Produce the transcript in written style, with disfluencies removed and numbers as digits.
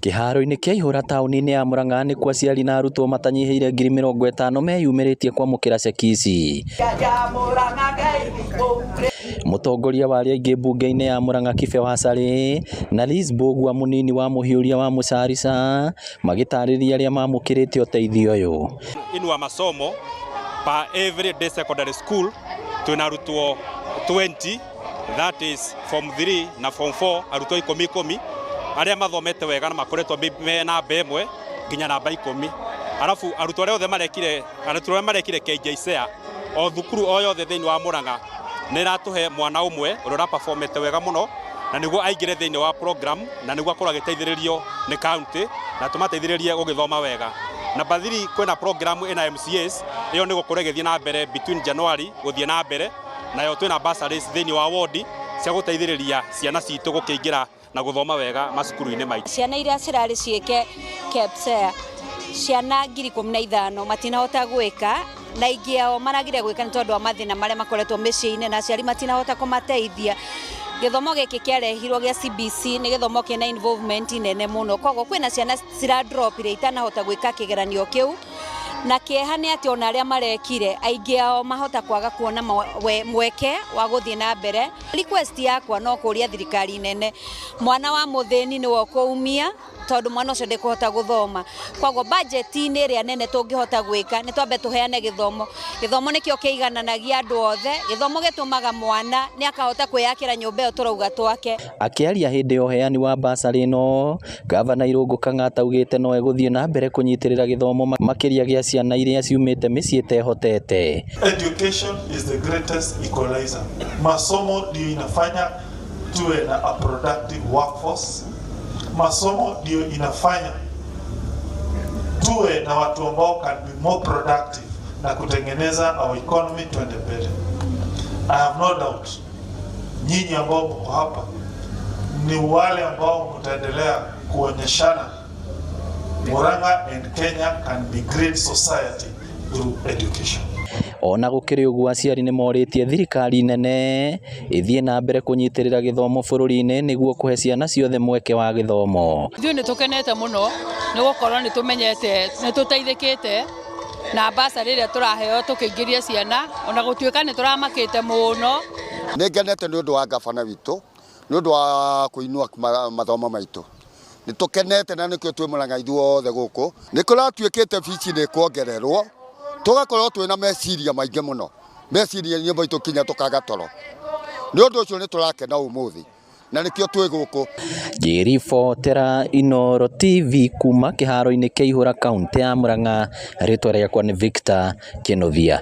Kĩharo-inĩ kĩa Ihũra taũni-inĩ ya Murang'a nĩkuo aciari na arutwo matanyihĩire 50,000 meyumĩrĩtie kwamũkĩra ceki ici. Mũtongoria wa arĩa aingĩ mbunge-inĩ ya Murang'a Kibe Wasarĩ na Liz Mbũgua mũnini wa mũhiũria wa Mũcarica magĩtarĩria arĩa mamũkĩrĩte ũteithio ũyũ. Inua Masomo per every day secondary school twĩna arutwo 20, that is form 3 na form 4, arutwo ikũmi ikũmi arĩa mathomete wega na makoretwo me namba 1 nginya namba 10. Arabu arutwo arĩa othe marekire, arutwo arĩa marekire KJSEA, o thukuru o yothe thĩinĩ wa Murang'a nĩ ĩratũhe mwana ũmwe ũrĩa ũraperformete wega mũno na nĩguo aingĩre thĩinĩ wa program na nĩguo akorwo agĩteithĩrĩrio nĩ county na tũmateithĩrĩrie gũgĩthoma wega. Number 3, kwĩna program ĩna MCAs, ĩyo nĩ gũkorwo ĩgĩthiĩ na mbere between January gũthiĩ na mbere, nayo twĩna bursaries thĩinĩ wa ward cia gũteithĩrĩria ciana citũ gũkĩingĩra na gũthoma wega macukuru-inĩ maitũ. Ciana iria cirarĩ ciĩke KPSEA, ciana 15,000 matinahota gwĩka, na aingĩ ao maragire gwĩka nĩ tondũ wa mathĩna marĩa makoretwo mĩciĩ-inĩ na aciari matinahota kũmateithia. Gĩthomo gĩkĩ kĩarehirwo gĩa CBC nĩ gĩthomo kĩna involvement nene mũno, koguo kwĩna ciana ciradropire itanahota gwĩka kĩgeranio kĩu, na kĩeha nĩ atĩ ona arĩa marekire aingĩ ao mahota kwaga kuona mweke wa gũthiĩ na mbere. Request yakwa no kũria thirikari nene, mwana wa mũthĩni nĩwe ũkũumia tondũ mwana ũcio ndekũhota gũthoma, koguo budget-inĩ ĩrĩa nene tũngĩhota gwĩka nĩ twambe tũheane gĩthomo. Gĩthomo nĩkĩo kĩigananagia andũ othe, gĩthomo gĩtũmaga mwana nĩ akahota kwĩyakĩra nyũmba ĩyo tũrauga twake. Akĩaria hĩndĩ ya ũheani wa basarĩ ĩno, Gavana Irũngũ Kang'ata augĩte no egũthiĩ na mbere kũnyitĩrĩra gĩthomo makĩria gĩa ciana iria ciumĩte mĩciĩ ĩtehotete. Education is the greatest equalizer. Masomo ndio inafanya tuwe na a productive workforce. Masomo ndio inafanya tuwe na watu ambao can be more productive na kutengeneza our economy tuende mbele. I have no doubt nyinyi ambao mko hapa ni wale ambao mtaendelea kuonyeshana Murang'a and Kenya can be great society through education. Ona gũkĩrĩ ũguo, aciari nĩ morĩtie thirikari nene ĩthiĩ na mbere kũnyitĩrĩra gĩthomo bũrũri-inĩ nĩguo kũhe ciana ciothe mweke wa gĩthomo. Ithuĩ nĩ tũkenete mũno nĩ gũkorwo nĩ tũmenyete nĩ tũteithĩkĩte na basarĩ ĩrĩa tũraheo tũkĩingĩria ciana, ona gũtuĩka nĩ tũramakĩte mũno. Nĩ ngenete nĩ ũndũ wa gabana witũ, nĩ ũndũ wa kũinua mathomo maitũ. Nĩ tũkenete na nĩkĩo twĩ Murang'a ithuothe gũkũ. Nĩ kũratuĩkĩte bici nĩ kuongererwo, tũgakorwo twĩna meciria maingĩ mũno, meciria-inĩ maitũ kinya tũkaga toro. Nĩ ũndũ ũcio nĩ tũrakena ũmũthĩ na nĩkĩo twĩ gũkũ. Ngĩribotera Inooro TV kuma kĩharo-inĩ kĩa Ihũra kaũntĩ ya Murang'a, rĩtwa rĩakwa nĩ Victor Kĩnuthia.